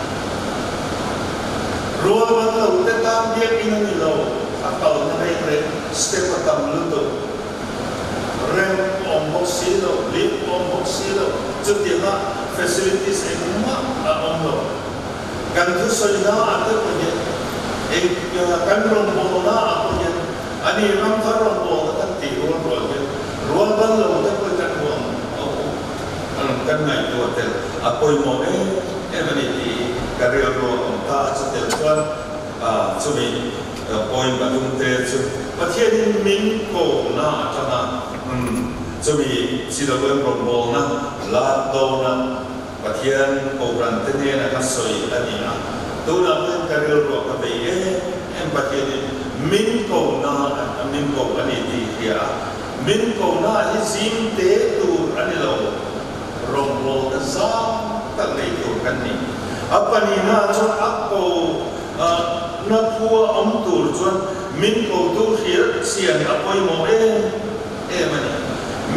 Rual ban lo te tan biakin a ni lo, a kalna reng reng step a tam lutuk. Rem awm bawk si lo, lift awm bawk si lo, chutianga facilities engmah a awm lo. Kan thusawi na ah te pawh hian eng kan rawngbawlna ah pawh hian a ni ram thar rawngbawlna kan tih rual rual hian rual ban lo te pawh kan hmu ang ang kan ngaihtuah tel a pawimawh em em a ni tih ka rilru a awm ta a chutel chuan chumi point pathum te chu Pathianin min kohna atanga chumi CWM rawngbawlna lat dawna Pathian Kohhran te hnena ka sawi a ni a, tunah pawhin ka rilruah ka bei em em Pathianin min kohna min koh a ni tih hria a, min kohna hi zim te tur a ni lo, rawngbawlna zau tak nei tur kan ni. A pahnihna chuan a ko na khua awm tur chuan min kotu hriat chian a pawimawh em em a ni.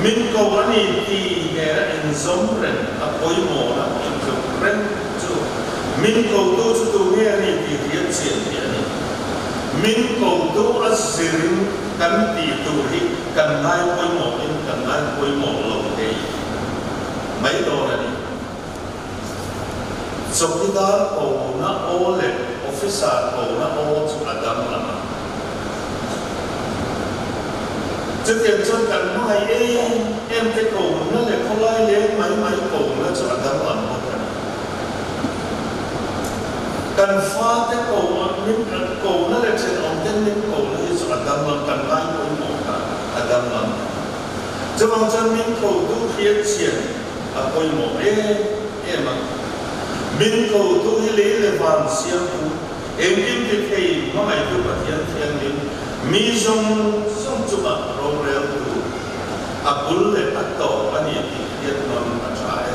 Min ko a ni tih nena inzawm reng a pawimawhna intluk reng chu min kotu chu tu nge a ni tih hriat chian hi a ni. Min kotu a zirin kan tih tur hi kan ngai pawimawhin kan ngai pawimawh lo thei mai dawn a ni. Chawkidar kohna aw leh officer kohna aw chu a danglam a. Chutiang chuan kan hmangaih em em te kohna leh khawlai leng mai mai kohna chu a danglam bawk a ni. Kan fate kohna min kohna leh thenawm ten min kohna hi chu a danglam, kan ngai pawimawh kha a danglam a ni. Chuvang chuan min kotu hriat chian a pawimawh em em a. Min kotu hi lei leh van siamtu, engkim ti thei hmangaihtu Pathian Thianghlim, mi zawng zawng chungah roreltu, a bul leh a tawp a ni tih hriat nawn a tha e.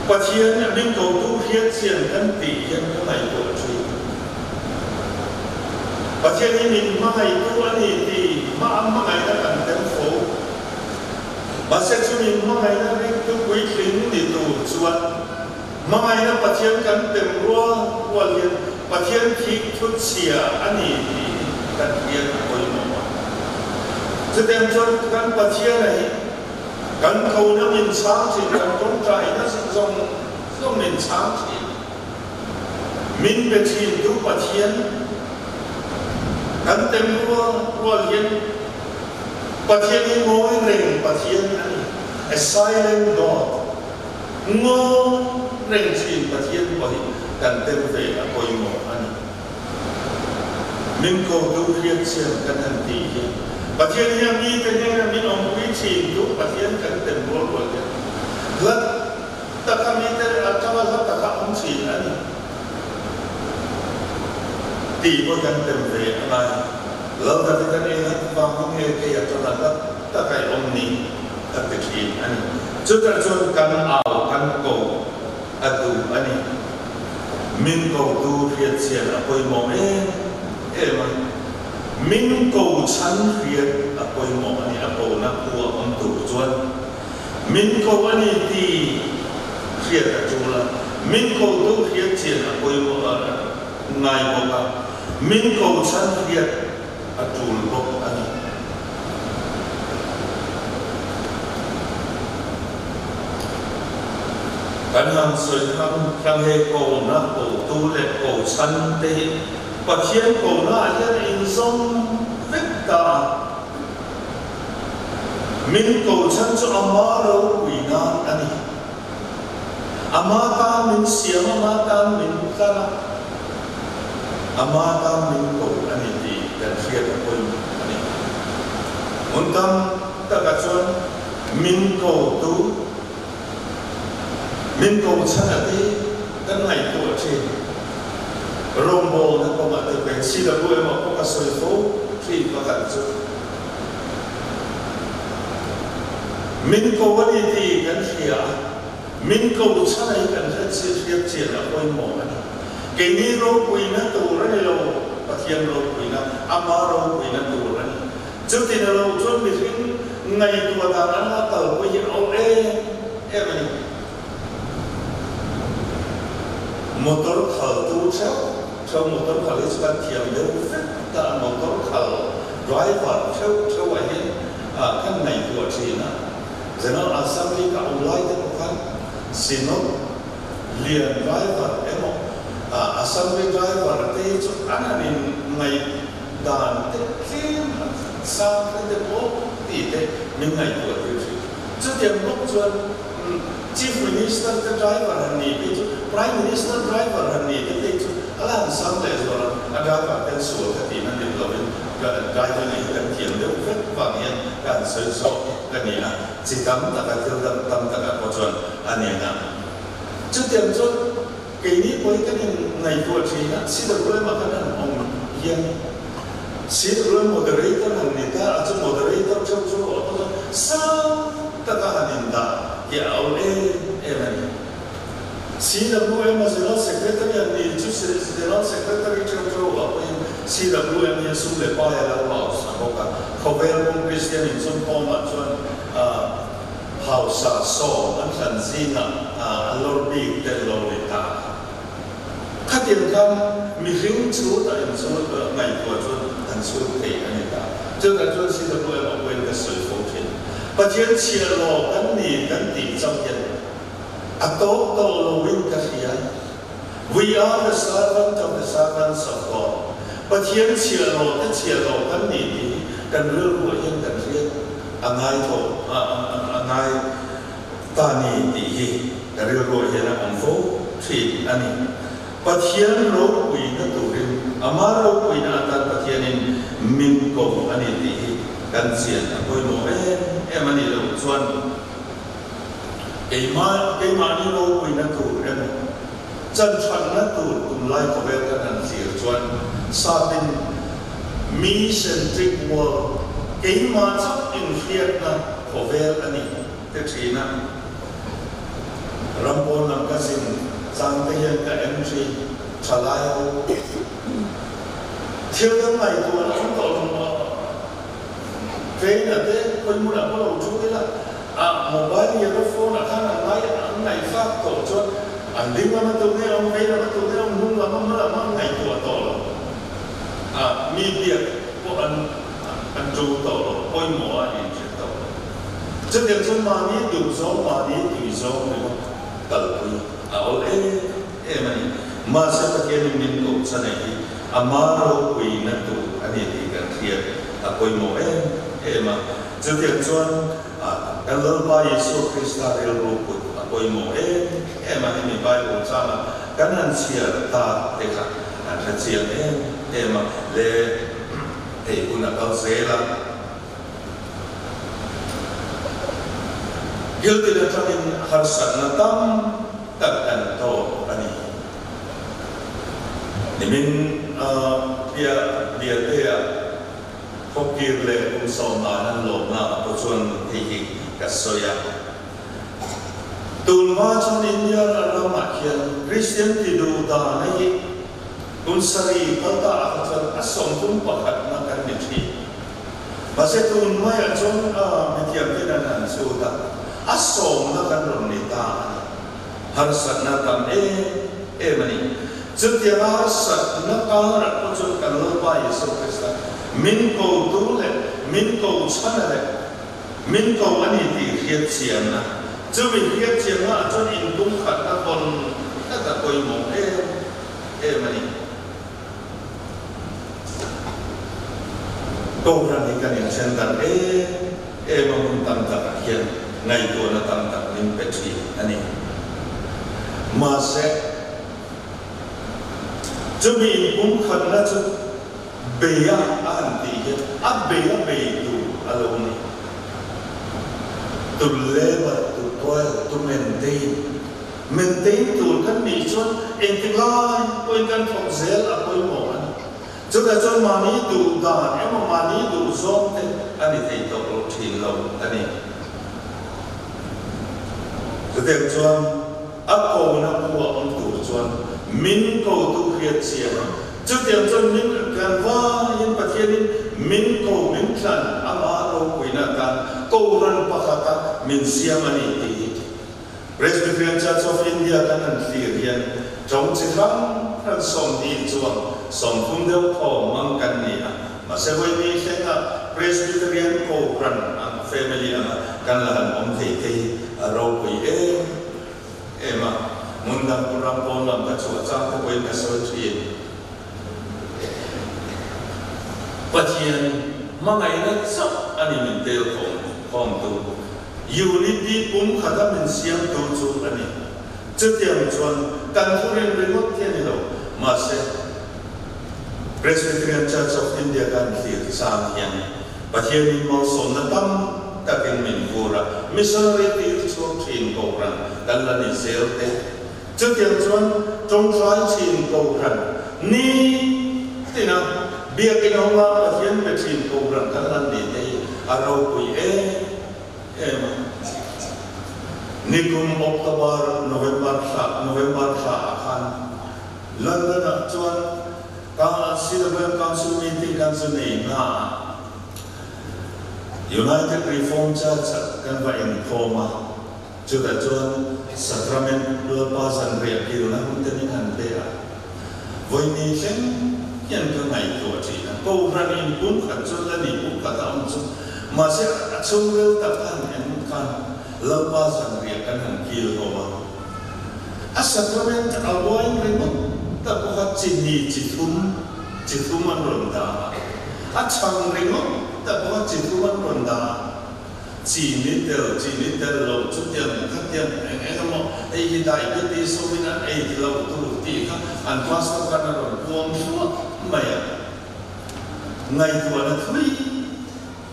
Pathian min kotu hriat chian kan tih hian ka ngaihtuah thin. Pathian hi min hmangaihtu a ni tih hmangaihna kan tel fo. Mahse chu min hmangaihna ringtu puitling ni tur chuan hmangaihna Pathian kan tem rual rual hian Pathian thik thut chhia a ni tih hi kan hriat a pawimawh a. Chutiang chuan kan Pathiana hi kan kona min chhang thin, kan tawngtaina zawng zawng min chhang thin, min pe thin tu Pathian kan tem rual rual hian Pathian hi ngawi reng Pathian a ni, a silent God. Ngawi reng thin Pathian pawh hi kan tel ve a pawimawh a ni. Min kotu hriat chian kan han tih hi Pathian hian mite hnena min awmpui thin tu Pathian kan tel rual rual hian hla taka mite atanga hla taka awm thin a ni tih pawh kan tel ve a ngai. Lal David an ei hat vang hi nge kei a tana hlat tak a i awm ni a ti thin a ni. Chutah chuan kan au kan ko a duh a ni. Min kotu hriat chian a pawimawh em em a, min ko chhan hriat a pawimawh a ni a kona khu a awm tur chuan min ko a ni ti hriat a tul a, min kotu hriat chian a pawimawh a ngai bawk a. Min ko chhan hriat a tul bawk a ni. Kan han sawi hlang hlang he kona kotu leh ko chhan te hi Pathian kona ah hian a inzawm vek ta a. Min ko chhan chu ama ropui nan a ni. Ama tan min siam, ama tan min tlan a, ama tan min ko a ni tih kan hriat a pawimawh a ni. Hmun tam takah chuan min kotu, min ko chhan a ti kan ngaihtuah thin. Rawngbawlna kawngah te peng si lo emaw pawh ka sawi fo thin pakhat chu. Min ko a ni tih kan hria a, min ko chhan hi kan hre hriat chian a pawimawh a ni. Keini ropuina tur a ni lo, Pathian ropuina, Ama ropuina tur a ni. Chutin a lo chuan mihring Ngaihtuah dan an la kalpui hi a awm em em a ni. Motor khaltu theuh theuh motor khal hi chu kan thiam deuh vek ta a, motor khal driver theuh theuh ah hian kan ngaihtuah thin a. General Assembly ka awm lai te pawh khan Synod lian driver emaw Assembly driver te hi chu an han in ngaih dan te tlem an sang hle te pawh tih te min ngaihtuah tir thin. Chutiang bawk chuan Chief Minister te driver han nih phei chu Prime Minister driver han nih te phei chu a la han sang leh zual a, a driver ten sual ka tihna dik lovin driving ah hi kan thiam deuh vek vang hian ka han sawi zawk ka ni a, chi tam taka thil dang tam takah pawh chuan a ni ang a. Chutiang chuan keini pawhin kan in ngaihtuah thin a, CWM ah khan han awm hian CWM moderator han ni ta a, chu moderator theuh chu a pawh chuan sang taka han in dah hi a awl em em a ni. CWM a General Secretary an ni chu General Secretary theuh theuh a pawhin CWM hian sum leh pai a lo hausa bawk a, khawvel pum Kristian inchawmkhawmah chuan Hausa sawm an hlan zingah a lawr bik tel lo ni ta. Khatiang khan mihring chhut a inchhut ngaihtuah chu an chhut thei a ni ta. Chutah chuan CWM a pawhin ka sawi fo thin. Pathian chhiah law kan ni kan tih chauh hian a tawk tawh loin ka hria. We are the servant of the servants of God. Pathian chhiah law te chhiah law kan ni tih hi kan rilruah hian kan hriat a ngai tawh a ngai ta ni tih hi ka rilruah hian a awm fo thin a ni. Pathian ropuina turin, ama ropuina atan Pathianin min ko a ni tih hi kan chian a pawimawh em em a nih loh chuan, Keimah, keimahni ropuina tur emaw, chanchhanna tur tunlai khawvel kan han thlir chuan sapin me-centric world, keimah chauh inhriatna khawvel a ni te thin a. Ram pawn lam ka zin chang te hian ka en thin, thalai ho thil dang ngaihtuah an awm tawh lo maw? Train-a te khawi hmunah pawh lo thu ila, a mobile lian a phone ah khan an ngai an ngaihthlak tawh chuan an ding lam a tu nge awm, vei lam a tu nge awm, hnung lam a hma lam a an ngaihtuah tawh lo. A mi biak pawh an an ṭul tawh lo, pawimawh a inhre tawh lo. Chutiang chuan mahni duh zawng, mahni tui zawng ringawt kalpui a awl em em a ni. Mahse Pathianin min koh chhan eh hi ama ropuina tur a ni tih kan hriat a pawimawh em em a. Chutiang chuan kan Lalpa Isua Krista rilru put a pawimawh em em a, hemi Bible changa kan han chhiar ta te kha an hre chiang em em a, le hei hun a kal zel a. Thil tin atangin harsatna tam tak kan tawk a ni. Nimin bia biatea khawkir leh kum sawmnan an lawmna ah pawh chuan hei hi ka sawi a. Tun hma chuan India ramah hian Kristian ti duh dana hi kum sarih kal ta ah kha chuan a sawmthum pakhatna kan ni thin. Mahse tun hmaiah chuan mithiam ten an han chhut a, a sawmna kan rawn ni ta a ni. Harsatna tam em em a ni. Chutianga harsatna karah pawh chuan kan Lalpa Isua Krista min kotu leh min ko chhana leh min ko a ni tih hriat chianna, chumi hriat chianna ah chuan inpumkhatna hawn tlat a pawimawh em em a ni. Kohhran hi kan inthen dan em em a hmun tam takah hian ngaihtuahna tam tak min pe thin a ni. Mahse, chumi inpumkhatna chu beia a han tih hian a beia bei tur a lo ni. To labour, to toil, to maintain. Maintain tur kan nih chuan engti lai pawhin kan thawk zel a pawimawh a ni. Chutah chuan mahni duh dan emaw mahni duh zawng te a ni thei tawh lo thin lo a ni. Chutiang chuan a kona khua awm tur chuan min kotu hriat chiang a, chutiang chuan min kan vaiin Pathianin min ko min thlan ama ropuina atan. Kohhran pakhata min siam a ni tih hi Presbyterian Church of India kan han thlir hian tawng chi hrang hrang 20 chuan 30 deuh thaw mang kan ni a, mahse vawi ni thlenga Presbyterian Kohhran ang family anga kan la han awm thei te hi a ropui em em a, hmun dang ram pawn lam ka chhuah chang te pawhin ka sawi thin. Pathian hmangaihna chauh a ni min tel khawm khawmtu. Unity pum khata min siamtu chu a ni. Chutiang chuan kan thurin ringawt hi a ni lo. Mahse, Presbyterian Church of India kan thlir chang hian Pathianin malsawmna tam takin min vur a, missionary tir chhuak thin Kohhran kan la ni zel te. Chutiang chuan tawngtai thin Kohhran ni tina Biakin hawnga Pathian pe thin Kohhran kan lan ni te hi a ropui em em a. Nikum October, November thla, November thla ah khan London ah chuan ka CWM Council meeting kan zu nei hna a, United Reformed Church ah kan va inkhawm a. Chutah chuan Sacrament Lalpa zanriah kilna hun te min han pe a, vawini thleng hian ka ngaihtuah thin a, Kohhran in pum khat chu la ni pum khat a awm chu, mahse a chhungril tak khan en khan Lalpa zanriah kan han kil ho a, a Sacrament a wine ringawt tak pawh kha chi hnih chi thum chi thum an rawn dah a, a chhang ringawt tak pawh kha chi thum an rawn dah a. Chini tel, chini tel lo chutiang khatiang eng eng emaw hei hi diabetes awmin an ei lo tur tih kha an pastor khan a rawn puang hluah mai a, ngaihtuahna thui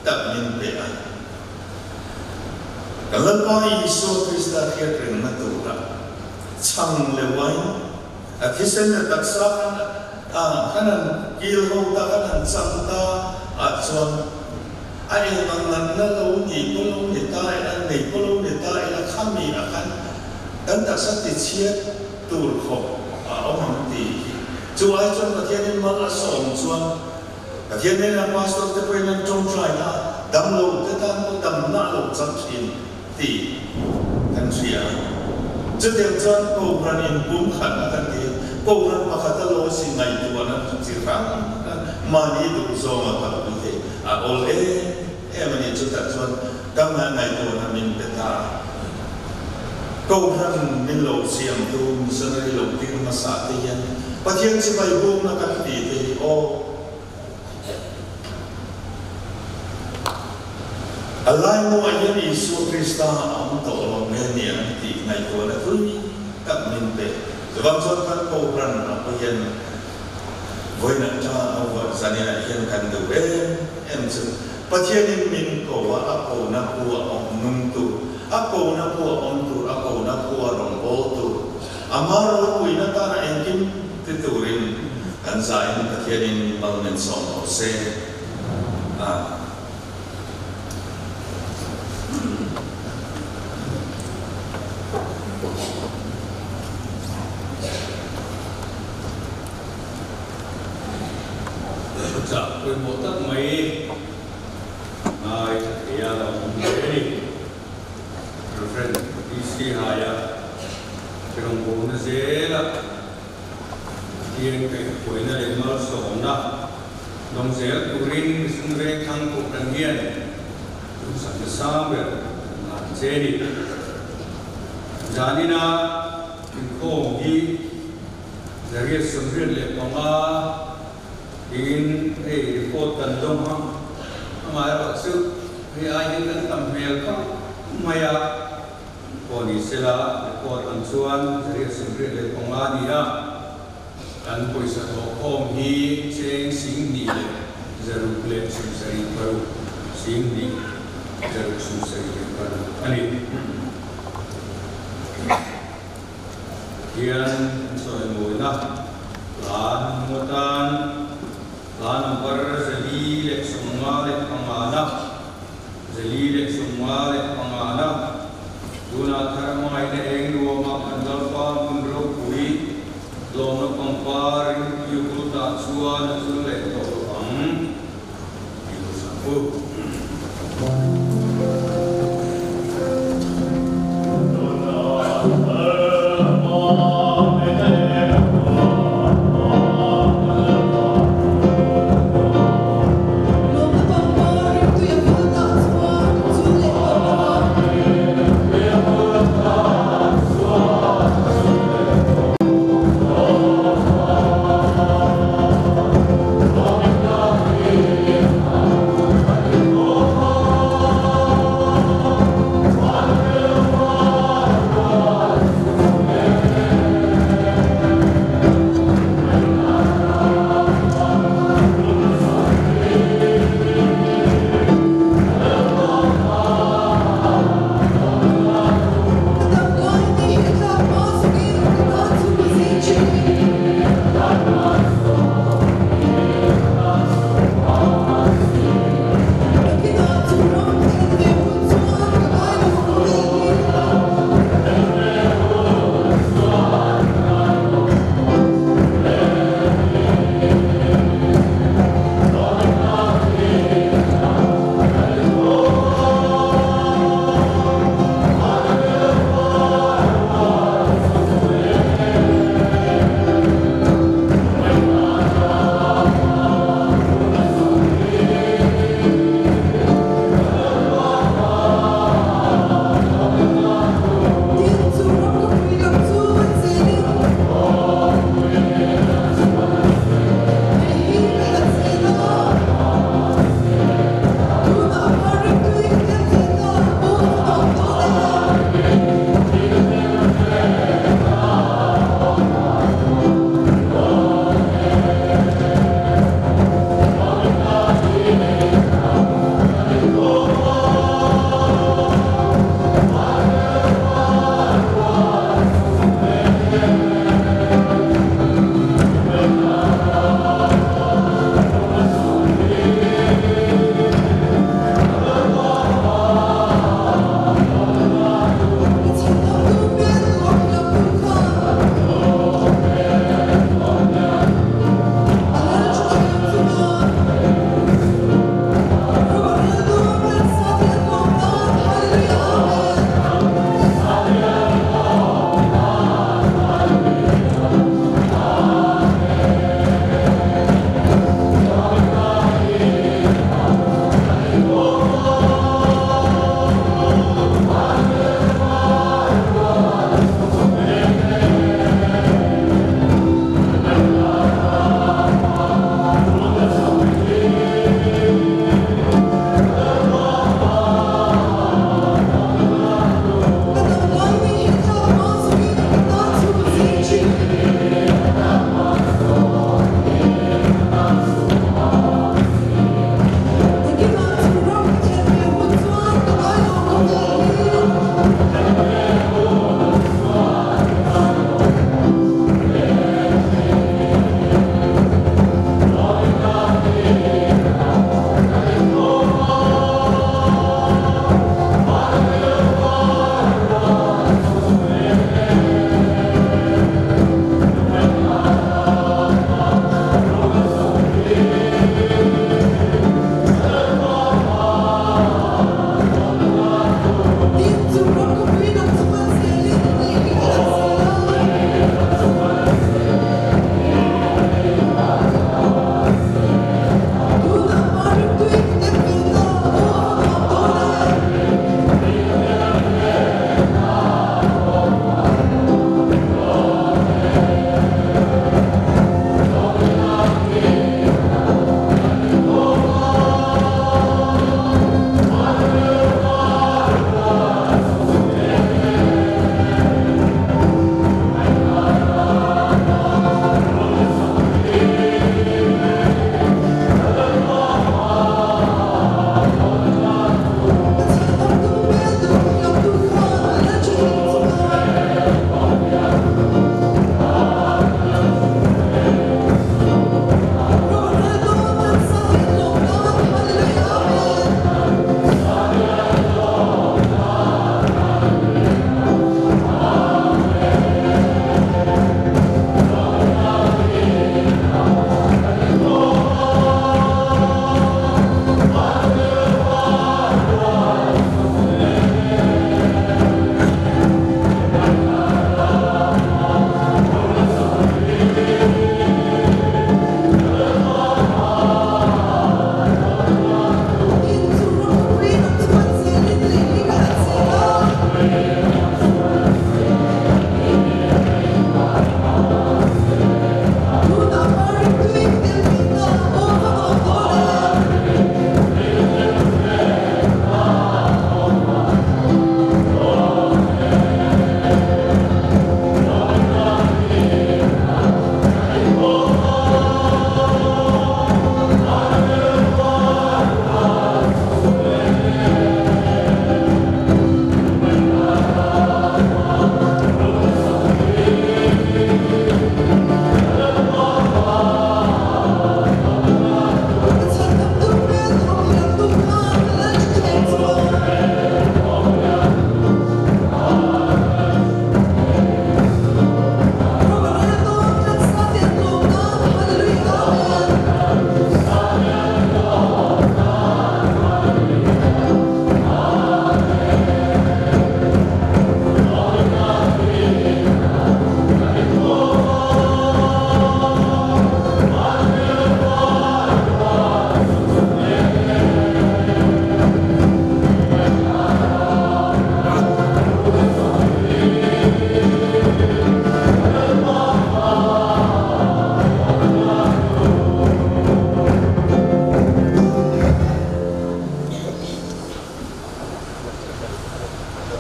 tak min pe a. Ka Lalpa Isua Krista hriat rengna tura chhang leh wine a thisen leh taksa khan a khan an kil ho ta khan an chang ta ah chuan A eng ang natna lo ni pawh lo ni ta ila, nei pawh lo ni ta ila, khami a khan kan taksa tichhiat tur khawp a awm ang tih hi. Chu ai chuan Pathianin mal a sawm chuan Pathian hnenah pastor te pawhin an tawngtai a, damlo te tan pawh damna a lo chang thin tih kan hria a. Chutiang chuan Kohhran inpum khat a kan ti a, Kohhran pakhat a lo si ngaihtuahna chi hrang hrang mahni duh zawnga kalpui thei a awl em em a ni. Chutah chuan ka ngaihtuahna min pe ta a, Kohhran min lo siamtu missionary lo tir hmasa te hian Pathian chibai bukna kan ti te hi aw. A laimuah hian Isua Krista a awm tawh lo nge ni ang tih ngaihtuahna thui tak min pe. Chuvang chuan kan Kohhran a pawh hian vawiin atanga a vuah zaninah hian kan duh em em chu Pathianin min ko a, a kohna pu a awm nung tur, a kohna pu a awm tur, a kohna pu a rawngbâwl tur, ama ropuina tana engkim ti turin kan zain Pathianin mal min sawm lo se. A. Thuchah pawimawh tak mai ngai tha thei a lo awm ve a ni. Rev. PC Haia rawngbawlna zela Pathian kaihhruaina leh malsawmna dawng zel turin mihring veng thlang Kohhran hian duhsakna sang ber kan ngah che a ni. Zanina inkhawm hi zariat 75 tiin hei report kan dawng a, amaherawhchu hei ai hian kan tam hmel khawp mai a. Pawh ni sela, report ang chuan zariat 75 a ni a, kan pawisa thawhkhawm hi cheng 2676, 2676 a ni. Hian an chawimawina hla hmang atan hla number 455 na 455 na tunah thar hmangaihna eng nuamah kan Lalpa hmun ropui tlawmna pangpar ringtu bul tah chuan a chul leh tawh lo ang tih lo sak u.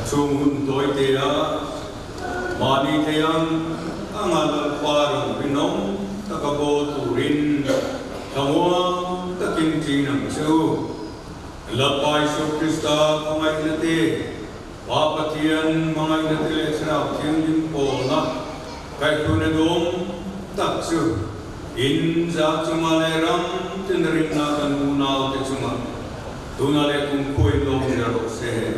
Chung hun tawi te a mahni thei ang anga Lalpa rawn rinawm taka bawl turin thlamuang takin ṭin ang che u. Lalpa Isu Krista khawngaihna te, Pa Pathian hmangaihna te leh Thlarau Thianghlim pawlna kaihhruaina dawm tak chu in za chunga leh ram tin rinna kan unaute chunga tuna leh kumkhuain lawm zel rawh se.